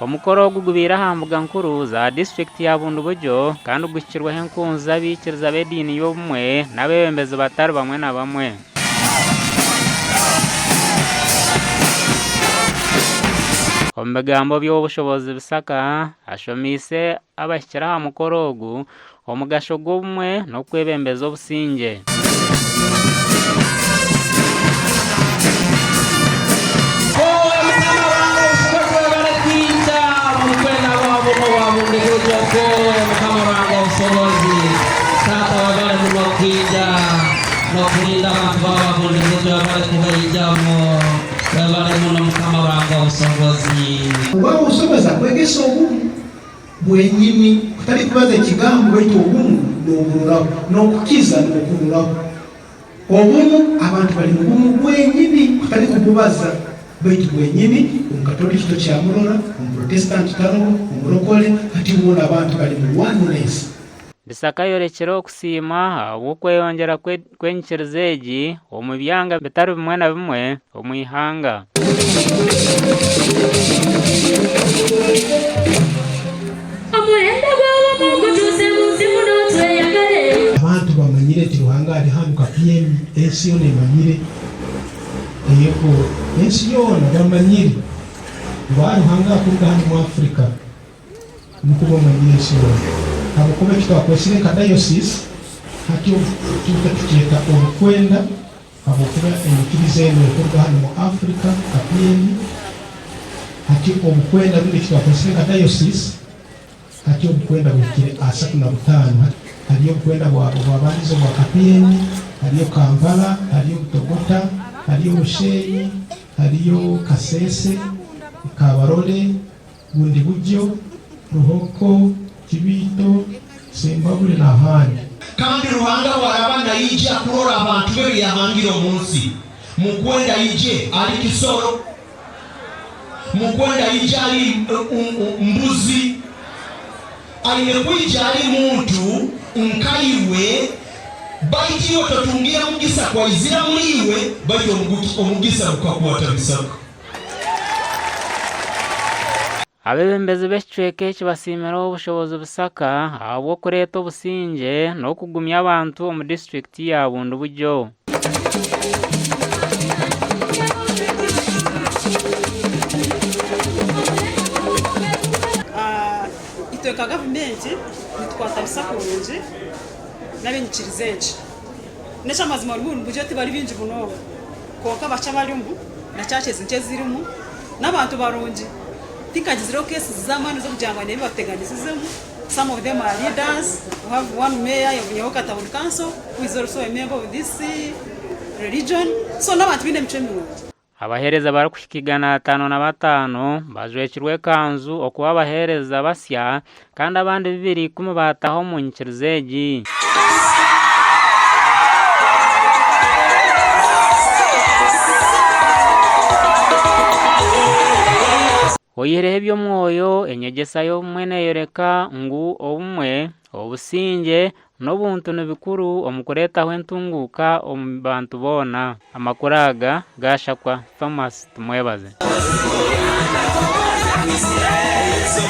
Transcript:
Omukoro ogu gubaire aha mbuga nkuru za disiturikiti ya Bundibugyo kandi guhikirweho enkunzi z'abaikiriza b'ediini y'obumwe n'abeebembezi batari bamwe na bamwe. Omu bigambo by'Ow'obushobozi Bisaka ashomeise abahikire aha mukoro ogu omugasho gw'obumwe n'okwebembeza obusingye. Nokurinda abantu bawe ababundibugyo abarikubaijamu webare muno mukama Ruhanga w'obusobozi. Kuba obusobozi akwegesa obumu bwenyini kutali kubaza ekigambo baitu obumu noburoraho nokukiza nokuroraho. Obumu abantu bali mubumu bwenyini kutali kububaza baitu bwenyini omukatoliki tokyamurora, omuprotestanti taroho, omurokole hati boona abantu bali mu oneness. Bisaka ayorekire okusiima ahabw'okweyongyera kw'enyikiriza egi omu byanga bitari bimwe na bimwe omu ihanga. Omuhendo gw'obumwe gutuuze mu nsi muno tweyagale. Abantu bamanyire nti Ruhanga ari hanu Kapyemi ensi yoona emanyire ego ensi yoona bamanyire ngu aha Ruhanga akuruga hanu omu Africa. Nikwo bamanyire ensi yoona. Ahabw'okuba eki twakwesire nka Diocese, hati obu turuka tukyeta obukwenda, ahabw'okuba enyikiriza enu ekuruga hanu mu Africa, Kapyemi. Hati obukwenda rundi eki twakwesire nka Diocese, hati obukwenda buhikire 35. Hati hariyo obukwenda bwa obwabandize obwa Kapyemi, hariyo Kampala, hariyo Butogota, hariyo Bushenyi, hariyo Kasese, Kabarole, Bundibugyo, Ruhoko, Kibiito, Sembabule n'ahandi. Kandi Ruhanga bwaraba naija kurora abantu be beyahangire omu nsi, mukwenda aije ali kisoro, mukwenda aije ali mbuzi, aine kwija ali muntu nkaiwe, baitu iwe totungire mugisa kwaizira muli iwe, baitu omugisa gukakwata Bisaka. Abeebembezi b'ekicweka eki basiimire Ow'obushobozi Bisaka ahabw'okureeta obusingye n'okugumya abantu omu disiturikiti ya Bundibugyo. Itwe nka gavumenti nitukwatanisa kurungi n'abenyikiriza egi. N'eky'amazima bari Bundibugyo tibari baingi munonga kwonka bakye abarimu na churches nkye ezirimu n'abantu barungi. Tinkagizireho cases z'amaani z'okugira ngu haine ebi batuteganisizemu. Some of them are leaders, we have one mayor of Nyahoka town council who is also a member of this religion. So n'abantu baine emicwe mirungi. Abaheereza barikuhika 505 bajwekirwe ekanzu okuba abaheereza basya kandi abandi 210 baataaha omu nyikiriza egi. Oyihireho eby'omwoyo, enyegyesa y'obumwe neeyoreka ngu obumwe, obusingye, n'obuntu ni bikuru omu kureetaho entunguuka omu bantu boona. Amakuru aga gaashakwa Thomas Tumwebaze.